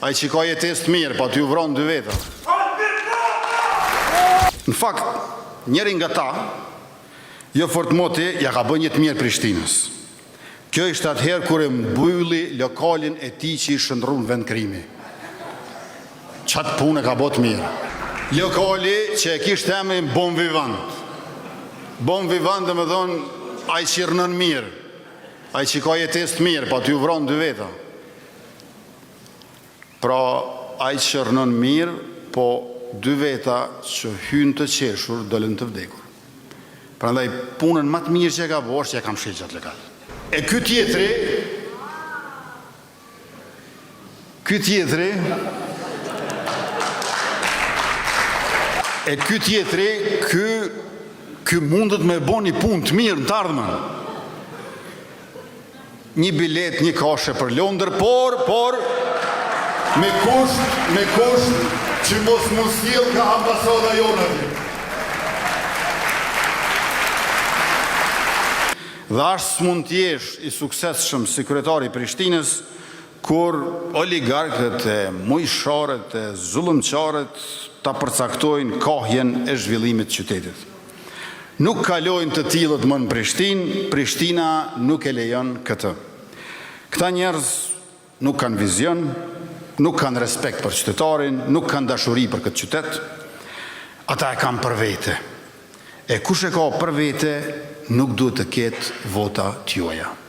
Ai që ka jetesë të mirë, po aty u vranë dy veta. Në fakt, njëri nga ta, jo fort moti, ja ka bë një të mirë Prishtinës. Kjo ishte atëherë kur e mbylli lokalin e tij që i shndërru në vend krimi. Qatë punë e ka bo të mirë. Lokali që e kishte emrin Bon Vivant. Bon Vivant do me thonë ai që rrnon mirë, ai që ka jetesë të mirë, po aty u vranë dy veta. Pra, ai që rrnon mirë, po dy veta që hynë të qeshur, dolën të vdekur. Prandaj, punën më të mirë që e ka bo është që e ka mshel qatë lokal. E ky tjetri, ky tjetri, e ky tjetri, ky, ky mundet me bo një punë të mirë në të ardhmen. Një biletë njëkashe për Londër, por, por, me kusht, me kusht që mos m'u sjell ka ambasada jonë atje. Dhe as s'mund të jesh i suksesshëm si kryetar i Prishtinës, kur oligarkët e mujsharët e zullumqarët ta përcaktojnë kahjen e zhvillimit të qytetit. Nuk kalojnë të tillët më në Prishtinë, Prishtina nuk e lejon këtë. Këta njerëz nuk kanë vizion, nuk kanë respekt për qytetarin, nuk kanë dashuri për këtë qytet. Ata e kanë për vete. E kush e ka për vete, nuk duhet të ketë vota t'juaja.